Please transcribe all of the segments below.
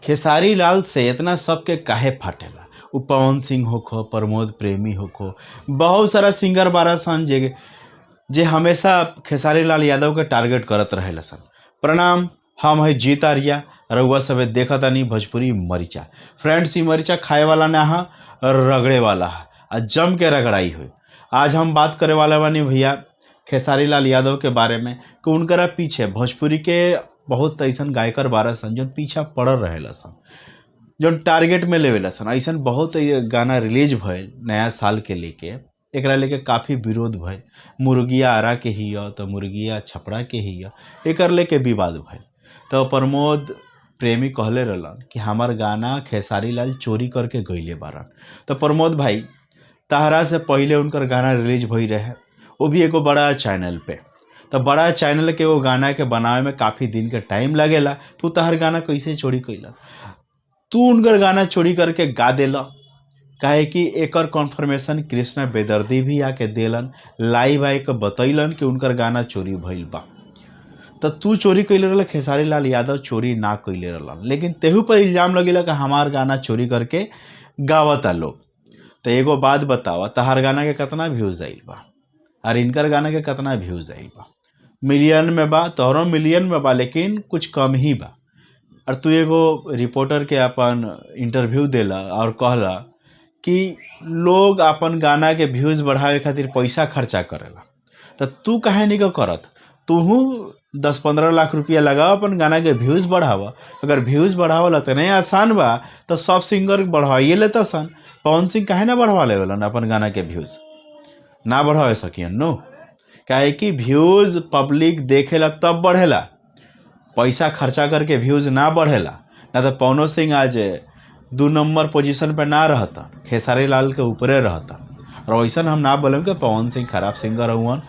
खेसारी लाल से इतना सबके काहे फाटेला। उ पवन सिंह होखो, प्रमोद प्रेमी होखो, बहुत सारा सिंगर बारा सन जे जे हमेशा खेसारी लाल यादव के टारगेट करत रहेला सन। प्रणाम, हम है जीत आर्या, रउआ सभे देखतानी भोजपुरी मरीचा। फ्रेंड्स, ई मरीचा खाए वाला ना हा, रगड़े वाला हा आ जम के रगड़ाई हुई। आज हम बात करे वाला बानी भैया खेसारी लाल यादव के बारे में कि उनकरा पीछे भोजपुरी के बहुत ऐसन गायकर बारा सन जौन पीछा पड़ल रहेला सन, जौन टारगेट में लेवेला सन। ऐसन बहुत गाना रिलीज भइल नया साल के लेके, एकरा लेके काफ़ी विरोध भइल। मुर्गिया आरा के ही ह तो मुर्गिया छपरा के ही ह, एकर लेके विवाद भइल। तो प्रमोद प्रेमी कहले रहलन कि हमार गाना खेसारी लाल चोरी करके गईले बारन। तो प्रमोद भाई, तहरा से पहले उनकर गाना रिलीज भई रहे, वो भी एगो बड़ा चैनल पे। तो बड़ा चैनल के वो गाना के बनावे में काफ़ी दिन के टाइम लगेला, तू तहर गाना कैसे चोरी कैला? तू उनकर गाना चोरी करके गा देला, काहे कि एकर कॉन्फर्मेशन कृष्णा बेदर्दी भी आके देलन, लाइव आके बतैलन कि उनकर गाना चोरी भइल बा। तो तू चोरी कैले रहल, खेसारी लाल यादव चोरी ना कैले रहलन, लेकिन तेहू पर इल्ज़ाम लगेला कि हमार गाना चोरी करके गावता लोग। तो एगो बात बतावा, तहार गाना के कितना व्यूज़ आइल बा और इनकर गाना के कितना व्यूज़ आइल बा? मिलियन में बा, तोहरो मिलियन में बा, लेकिन कुछ कम ही बा। और तू एगो रिपोर्टर के अपन इंटरव्यू देला और कहला कि लोग अपन गाना के व्यूज़ बढ़ावे खातिर पैसा खर्चा करेला, तो तू काहे नहीं करत? तूहू 10-15 लाख रुपया लगाव, अपन गाना के व्यूज़ बढ़ावा। अगर व्यूज़ बढ़ावल इतने आसान बा तो सब सिंगर बढ़ाइए लेता सन। पवन सिंह काहे ना बढ़वा लेवलन अपन गाना के व्यूज़? ना बढ़ावे सकियन नो, काहे कि व्यूज़ पब्लिक देखेला तब बढ़ेला, पैसा खर्चा करके व्यूज़ ना बढ़ेला। ना तो पवन सिंह आज 2 नंबर पोजीशन पे ना रहता, खेसारी लाल के ऊपरे रहता। और वैसा हम ना बोलें कि पवन सिंह खराब सिंगर हुअन,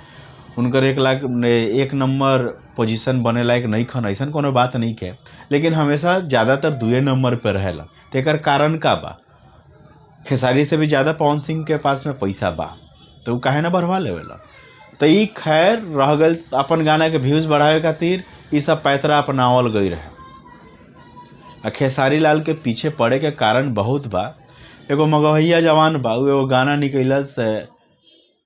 उनकर 1 लाख 1 नंबर पोजीशन बने लायक नहीं खन, ऐसा कोनो बात नहीं के, लेकिन हमेशा ज़्यादातर 2 नंबर पर रहेला। तो एकर कारण का बा? खेसारी से भी ज़्यादा पवन सिंह के पास में पैसा बा, तो उ काहे ना बढ़वा लेवेला? तो ई खैर रह गई, अपन गाना के व्यूज़ बढ़ावे खातिर ई सब पैतरा अपनावल गई रहे। आ खेसारी लाल के पीछे पड़े के कारण बहुत बा। एगो मगहिया जवान बा, उ एगो गाना निकलस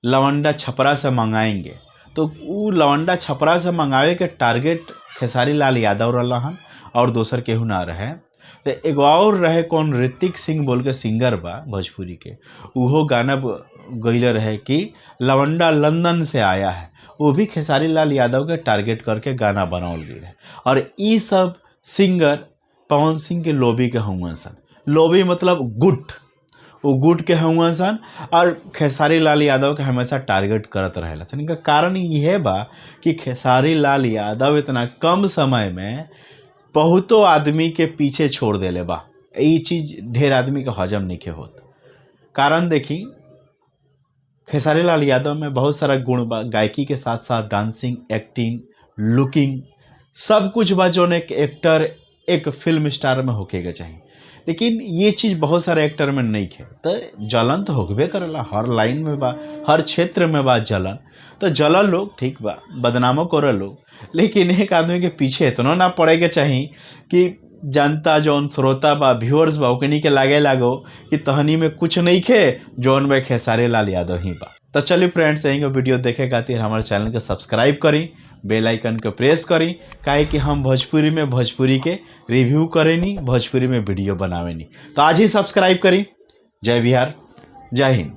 लवंडा छपरा से मंगाएंगे, तो उ लवंडा छपरा से मंगावे के टारगेट खेसारी लाल यादव रहलन और दोसर केहू ना रहे। तो एगो और रहे कौन, ऋतिक सिंह बोल के सिंगर बा भोजपुरी के, उहो गाना गईले रहे कि लवंडा लंदन से आया है, वो भी खेसारी लाल यादव के टारगेट करके गाना बनावल गई रहे। और ई सब सिंगर पवन सिंह के लॉबी के हुआ सन, लॉबी मतलब गुट, वो गुट के हुआ सन और खेसारी लाल यादव के हमेशा टारगेट करत रहेला सन। इनका कारण यह बा कि खेसारी लाल यादव इतना कम समय में बहुतों आदमी के पीछे छोड़ देले बा। ये चीज़ ढेर आदमी के हजम नहीं के होत। कारण देखी, खेसारी लाल यादव में बहुत सारा गुण बा, गायकी के साथ साथ डांसिंग, एक्टिंग, लुकिंग सब कुछ बा जो एक एक्टर एक फिल्म स्टार में होके के चाहिए, लेकिन ये चीज़ बहुत सारे एक्टर में नहीं है। तो जलन तो होकबे करेला, हर लाइन में बा, हर क्षेत्र में बा जलन। तो जलन लोग ठीक बा, बदनामो करे लोग, लेकिन एक आदमी के पीछे इतना ना पड़े के चाहिए कि जनता जौन श्रोता बा, व्यूअर्स बा, ओकनी के लागे लागो कि तहनी में कुछ नहीं खे, जौन में खेसारी लाल यादव ही बा। तो चलिए फ्रेंड्स, यही वीडियो देखे खातिर हमारे चैनल के सब्सक्राइब करी, बेल आइकन के प्रेस करी, काहे कि हम भोजपुरी में भोजपुरी के रिव्यू करेनी, भोजपुरी में वीडियो बनावेनी। तो आज ही सब्सक्राइब करी। जय बिहार, जय हिंद।